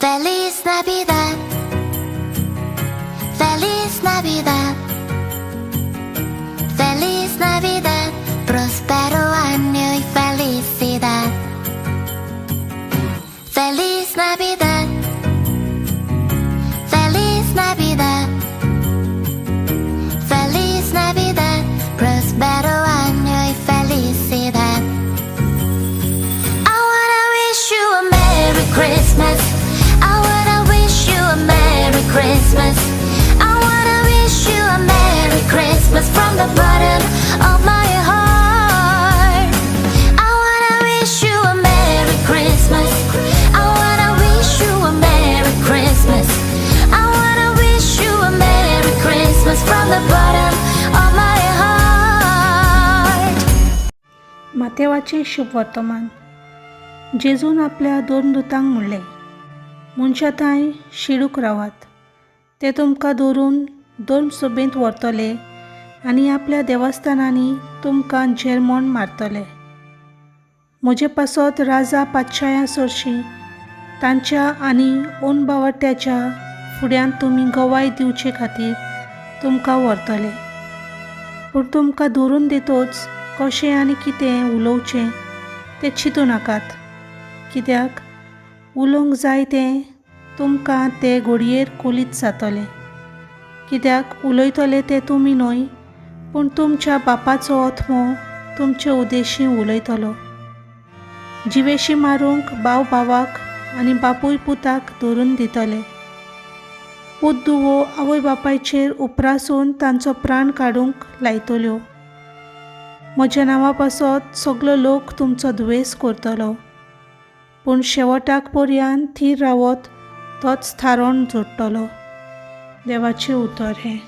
Feliz Navidad. Feliz Navidad. Feliz Navidad. Próspero año y felicidad. Feliz Navidad. Feliz Navidad. Feliz Navidad. Próspero año y felicidad. I wanna wish you a Merry Christmas. I wanna wish you a Merry Christmas. I wanna wish you a Merry Christmas from the bottom of my heart. I wanna wish you a Merry Christmas. I wanna wish you a Merry Christmas. I wanna wish you a Merry Christmas from the bottom of my heart. मातेवाचें शुभ वर्तमान. जेजून आपल्या दोन दुतांक म्हणलें, मनशा थांय शिडूक रावात. ते तुमकां धरून दोन सभेंत व्हरतले आनी आपल्या देवस्थानांनी तुमकां झेरमोण मारतले. म्हजे पासत राजा पातशाया सरशीं तांच्या आनी ओनबावट्याच्या फुड्यांत तुमी गवाय दिवचे खातीर तुमकां व्हरतले. पूण तुमकां धरून दितोच कशें आनी कितें उलोवचें तें चिंतू नाकात, कित्याक उलोवंक जाय तें तुमकां ते घडयेर कोलीत जातलें. कित्याक उलयतले ते तुमी न्हय, पूण तुमच्या बापाचो आत्मो तुमचे उदेशी उलयतलो. जिवेशी मारूंक भाव भावाक आनी बापूय पुताक धरून दितले. पूत धुवो आवय बापायचेर उपरासून तांचो प्राण काडूंक लायतल्यो. म्हज्या नांवा पासत सगलो लोक तुमचो दुवेस करतलो, पूण शेवटाक पर्यान थीर रावत तोच थारोवन जोडटलो. देवाचें उतर हें.